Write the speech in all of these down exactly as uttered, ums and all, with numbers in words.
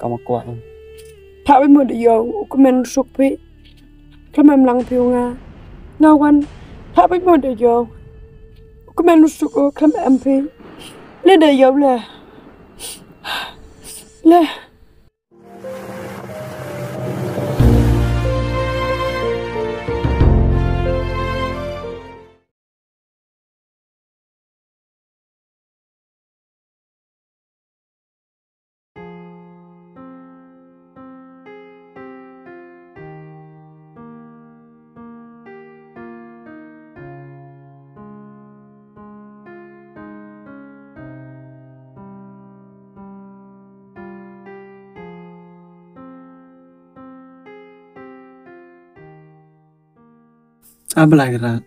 Ka ma kwah. Pha bai mo da yoh, u kmen suk phi. Khlem em lang phi u nga. Nga wan. Pha bai mo da yoh. U kmen suk u khlem em phi. Le da yoh le. Le. A Blai Rat,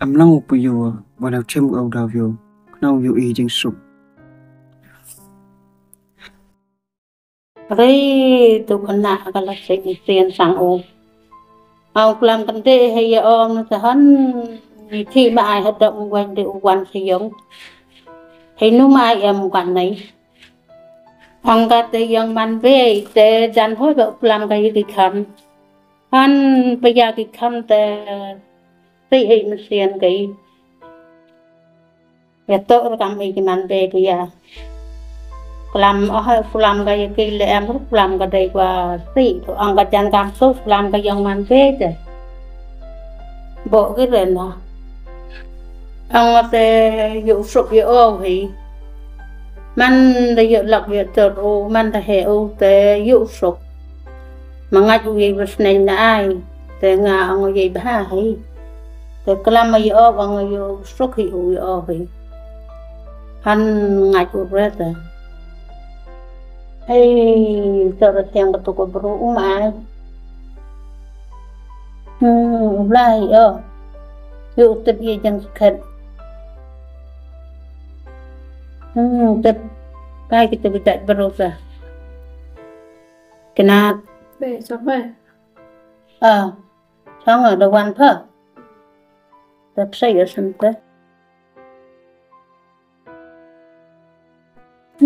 em lang u pu yoh, wa na chem u daw yoh, khnang u yoh i jingsuk. Re tu khynnah ka la sik sien sang u. Au klam kan de he ya om na sa han, ni thi ma ai hadok u wan de u wan sa yong. He nu ma ai em u kan nei. Ang ka te yong man be te jan hoi ba u klam ka yi ki khan. Han pa ya ki khan te ti hei msian ka i. Ya to ra kam i ki man be ki ya. Klam oh klam ka ya ki le em klam ka dei kwa ti to ang ka jan kam to klam ka yong man be te. Bo ki re na. Ang te yu suk yu o hi. Man da yu lak yu tur u, man da he u te yu suk. Ma ngait u ye bas neng na ai. Te nga ang u ye bha hi. Te klam ma yu o, ang yu suk hi u yu o hi. Han ngait u re te. Hei, to ra tiang ka tu ko bru u ma ai. Hmm, u Blai, oh. Yu tip ye jang khat. Hmm, tip. Kai kita bidat barosa. Kena. Be, sampai. Ah, sama da wan pa. Tip saya sampai.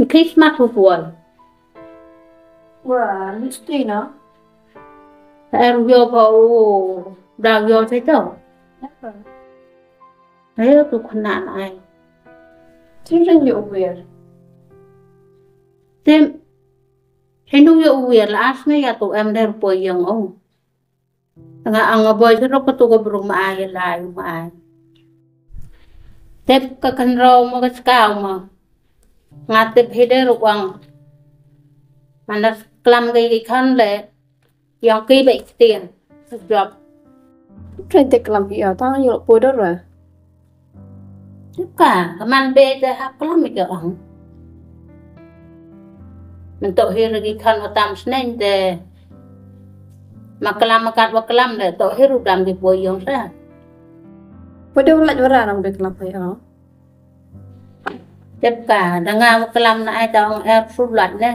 Christmas u buan. Wah, mesti na. Em yo pa u, da yo te to. Apa? Ayo tu kena na ai. Sini yo wir. Tem, henu yo wir la as ne ya tu em der po yang ong. Nga ang boi sa rok ka tu ka bru ma ai lai ma ai. Tip ka kan ro ma ka skaw ma. Nga tip hi de ruk wang. Mana klam ka i khan le. Yang ki ba i ktien. Job. Tren te klam hi ya tang yo pu do ra. Tip ka, ka man be te ha klam i ka ong. Mynto hi ra ki khan wa tam sneng te. Ma klam ma kat wa klam de, to hi ru dam ki boi yong sa. Wa de wa lait wa ra nang de klam hi ong. Tip ka, da nga wa klam na ai ta ong er su lait ne.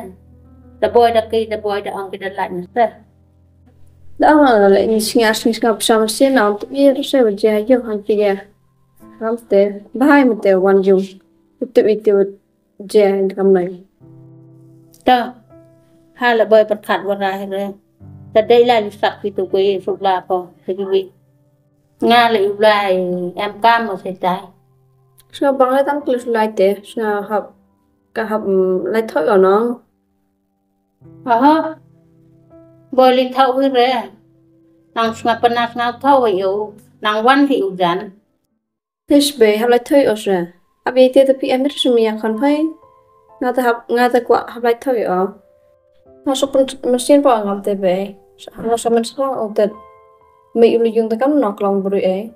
Da boi da ki, da boi da ong ki da lait ne sa. Da ong la le ni snga snga snga psa ma sien na ong tip i ru se wa je ha yo han ki ya. Ram te, bahai ma te wan yung. Tip i te wa je ha kam nai. Ta, ha la boi pyrkhat wa ra hi re. Ta dei la li sak ki tu ko i suk la ko, te ki wi. Nga le u lai, em kam mo se tai. Sna bang le tang klis lai te, sna hap, ka hap, mm, lai thoi o nong. Aha. Boi li thau hi re. Nang sngap pynah sngap thau hi u. Nang wan hi u jan. Hish be, hap lai thoi o sre. Abi te te pi em ri sumi ya khan phai. Nga te hap, nga te kwah hap lai thoi o. Nga sop pyn, mynsiem pa ngam te be. Nga sop mynsiem o te. Me u lu yung te kam nok long bru e.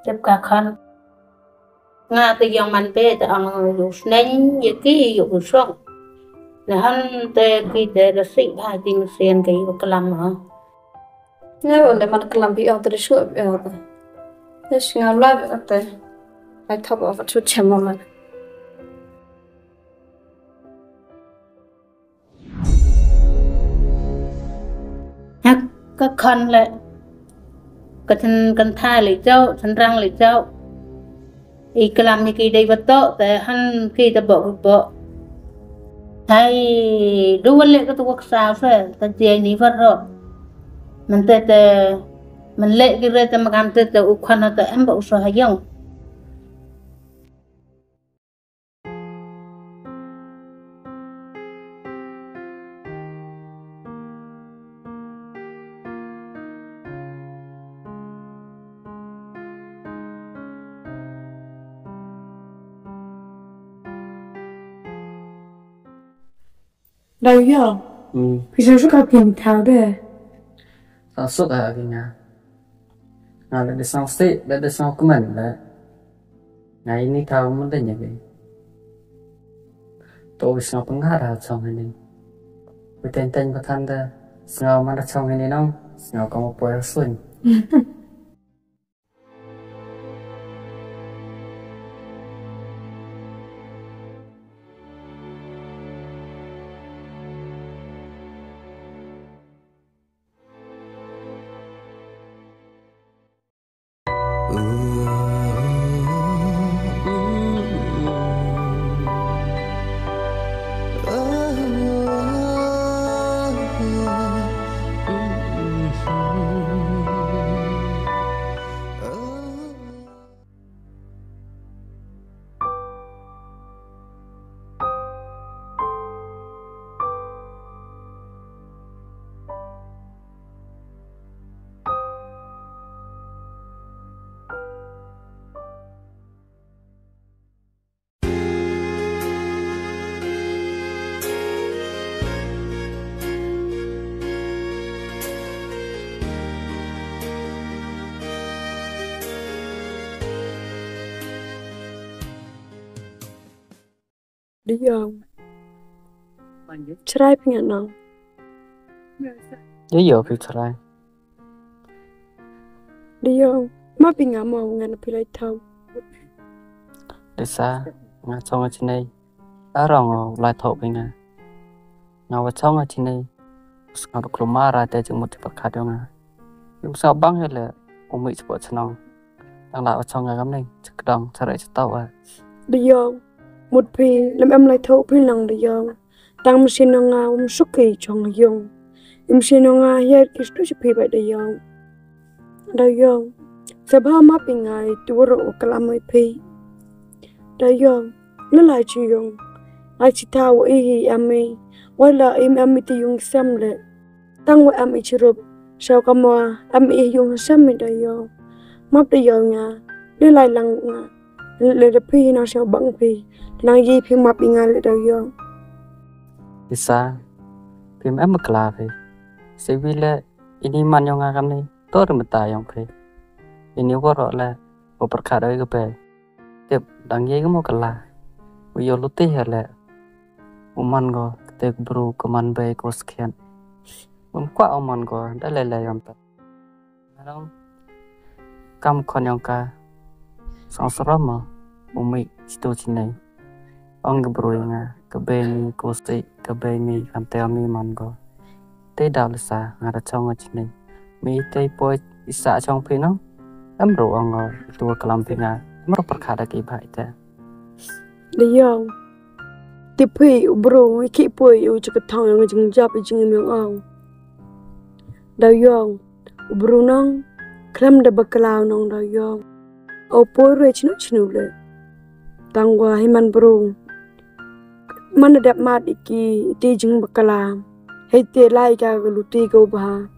Tip ka khan. Nga te yong man be te ang yu sneng ye ki yu u song. Ne han te ki te da si bha ti mynsiem te yu klam ha. Nga wan de man klam bi ong te da shu bi ong te. Te snga la bi ong te. Ai thap ong ka chu chem man. Ha ka khan le. Ka chan kan tha le chau, chan rang le chau. I klam i ki dei ba to, te han ki te bo ki bo. Hai, du wa leh ka tu wa ksa se, ta jai ni wa ro. Mante te, man leh ki re te makan te te u khana te em ba u so ha yong. Dau yo. Hmm. Phi sa suk ha phi thaw de. Sa suk ha phi nga. Nga le de sang si, le de sang kmen le. Nga ini thaw mun de nya ke. To wi sngaw pyngat ha chong hini. Wi teng teng pathan de. Sngaw man da chong hini nong. Sngaw ka mo poi ha suin. Dei yong. Chrai phi nga nong. Dei yong phi chrai. Dei yong. Ma phi nga mo ngan phi lai thaw. Dei sa, nga chong a chinei. Arong o lai thaw phi nga. Nga wa chong a chinei. Nga wa klumar a te jingmut chi pyrkhat yong nga. Yung sa bang he le, u mih chi po chnong. Tang la wa chong nga kam nei, chi kdong, cha re chi tau a. Dei yong, mut phi, lem em lai thaw phi nang dei yong. Tang masi nong nga, um suk ki chong yong. Im si nong nga, hiar ki stu chi phi ba dei yong. Dei yong, sa bha ma phi nga, i tu ro u kalam i phi. Dei yong, le lai chi yong. Ai chi thaw i hi am i, wa la im am i ti yung sam le. Tang wa am i chirup, shaw ka mo, am i yung sam i dei yong. Map dei yong nga, le lai lang nga. Le da phi nang shaw bang phi, nang yi phi map i nga le dei yong. Isa, phi em bakla phi. Se wi le, ini man yong nga kam ni, to ri mata yong phi. Ini waro le, wa pyrkhat dei ka phi. Tip, dang ye ka mo ka la. U yo luti ha le. U man ko, kate ka bru ka man bei ko skhiat. Um kwah u man ko, da le le yong ta. Ngarong, kam khon yong ka. Sang saram mo, u mih chitu chinei. Ong ka bru nga, ka bei mi ko si, ka bei mi kam te mi man ko. Te daw le sa, nga da chong a chinei. Mi te poi isa chong phi no. Em ro ong o, tu kalam phi nga. Em ro pyrkhat da ki bha i te. Dei yong. Ti phi u bru, i ki poi u chi ka thong yong jingjop i jingim yong ong. Dei yong. U bru nong. Khlem da bakla nong dei yong. O poi re chinu chinu le. Tang wa hi man bru. Man da dep mat i ki, i ti jingbakla. Hei te lai ka ka luti ka u bha.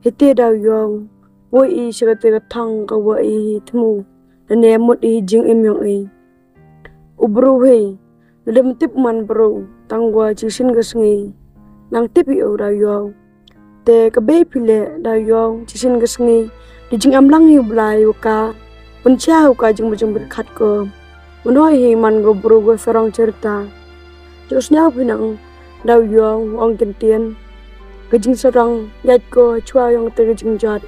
Hei te dei yong. Wa i chi ka te ka thong ka wa i hi thmu. Da ne mut i jingim yong i. U bru hi. Da dem tip man bru. Tang wa chi shin ka sngi. Nang tip i u dei yong. Te ka bei phi le dei yong. Chi shin ka sngi. Di jingam lang hi u Blai u ka. Pynchia u ka jingma jingpyrkhat ko. Mynhoi hi man ko bru ko sarong cherta. Jooh sniaw phi nang dei yong ong kyntien. Ka jingsarong, yait ko chwa yong te ka jingjot.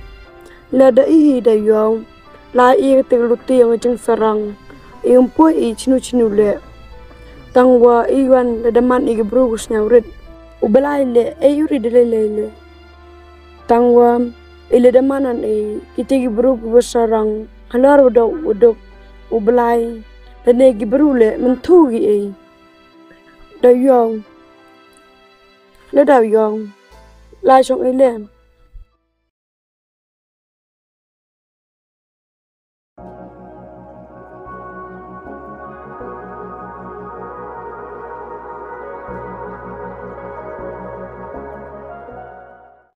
Le da i hi dei yong. Lai i ka te ka luti yong ka jingsarong. I um poi i chinu chinu le. Tang wa i wan le da man i ka bru ko sniaw rit. U Blai le, e u rit de le le le. Tang wa, i le da man an i, ki te ki bru ko sarong. Halor wa dok, wa dok, u Blai. Da ne ki bru le, men thu ki i. Dei yong, Lada yong, lai chong i le.